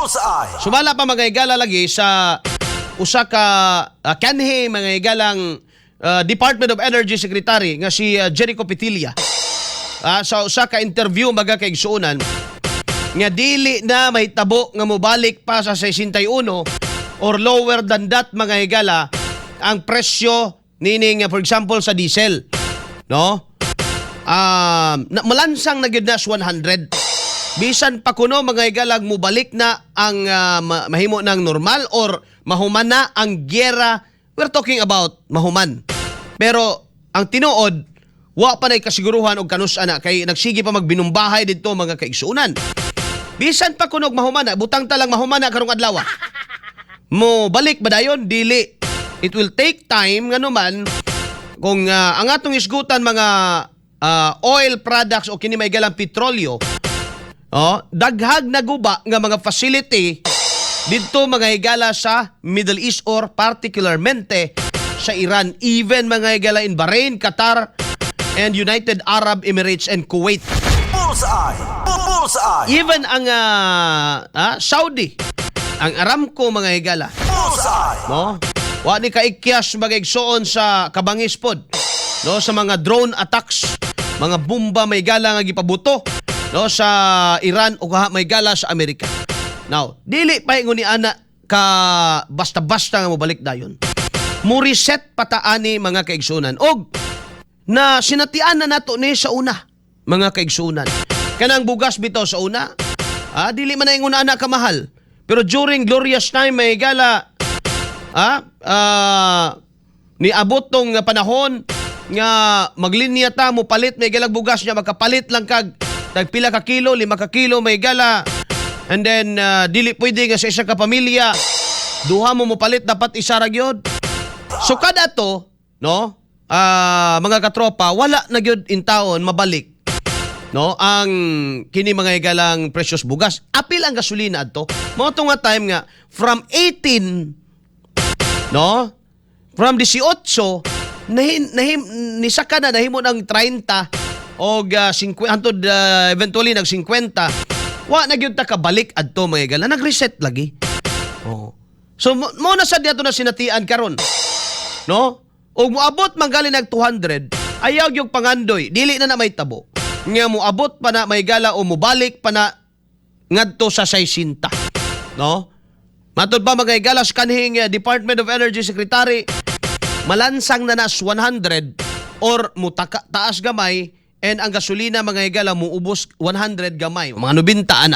Bullseye! Sumala pa, mga higala, lagi sa usa ka kanhi, mga higalang Department of Energy Secretary nga si Jericho Petilla. Sa usa ka interview, mga kaigsuonan, nga dili na mahitabo nga mobalik pa sa 61 or lower than that, mga higala, ang presyo nining for example sa diesel, no, na, malansang na gyud na sa 100 bisan pa kuno, mga higala, mobalik na ang mahimo ng normal or mahuman na ang gyera. We're talking about mahuman, pero ang tinuod, wa pa nay kasiguruhan og kanus ana kay nagsige pa magbinumbahay didto, mga kaigsuonan. Bisan pa kunog mahuman na, butang ta lang mahuman na karong adlaw. Mo balik ba dayon? Dili. It will take time ngano man kung ang atong isgutan mga oil products o kini may galang petrolyo. Oh, daghag naguba nga mga facility didto, mga higala, sa Middle East or particularmente sa Iran, even, mga higala, in Bahrain, Qatar and United Arab Emirates and Kuwait. Bullseye! Bullseye! Even ang Saudi, ang Aramco, mga higala, Bullseye! No? Wa ni kaikyas, mga igsoon, sa kabangis pod, no, sa mga drone attacks, mga bomba may gala nga gipabuto, no, sa Iran o kaha may gala sa Amerika. Now, dili pa ingon ni ana ka basta-basta nga mobalik dayon. Mo reset pa ta ani, mga kaigsuonan. Og na sinatian na nato ni sa una, mga kaigsuonan. Kanang bugas bitaw sa una, dili man na ingon ana kamahal. Pero during glorious time may gala, niabot tong panahon nga maglinya ta mo palit may galag bugas niya, makapalit lang kag tagpila ka kilo, 5 ka kilo may gala, and then dili pwede nga sa isa ka pamilya duha mo mopalit, dapat isa ra gyud. So kada to, no, mga katropa, wala na gyud in taon mabalik, no, ang kini, mga higalang precious bugas, apil ang gasolina adto. Mao to nga time nga from 18, no, from 18 nahin, nahim, nisaka na nahimo ng 30 og 50 hantod eventually nag 50. Wa na gyud ta kabalik adto, mga higala, nag-reset lagi. Oh. So mo na sad ato na sinatian karon, no? Og moabot man gali nag 200, ayaw yung pangandoy, dili na na may tabo nga moabot pa na may gala o mobalik pa na ngadto sa 60, no? Matod pa, mga higala, sa kanhing Department of Energy Secretary, malansang na nas 100 or mutaka, taas gamay, and ang gasolina, mga higala, muubos 100 gamay, mga 90 ana.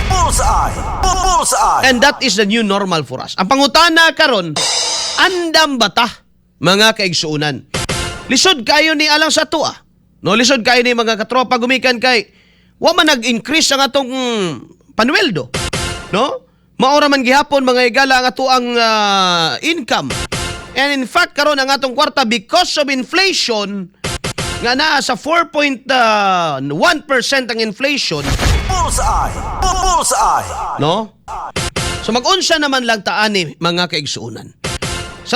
Bullseye! Bullseye! And that is the new normal for us. Ang pangutana karon, andam ba ta, mga kaigsuonan? Lisod kayo ni alang sa atoa. No, lisod kayo ni mga katropa gumikan kay wa man nag-increase ang atong panweldo. No? Maora man gihapon, mga higala, ang atoang income. And in fact karon ang atong kwarta, because of inflation nga naa sa 4.1% ang inflation, Bullseye! Bullseye! No? So mag-unsa naman lang ta ani, mga kaigsuonan?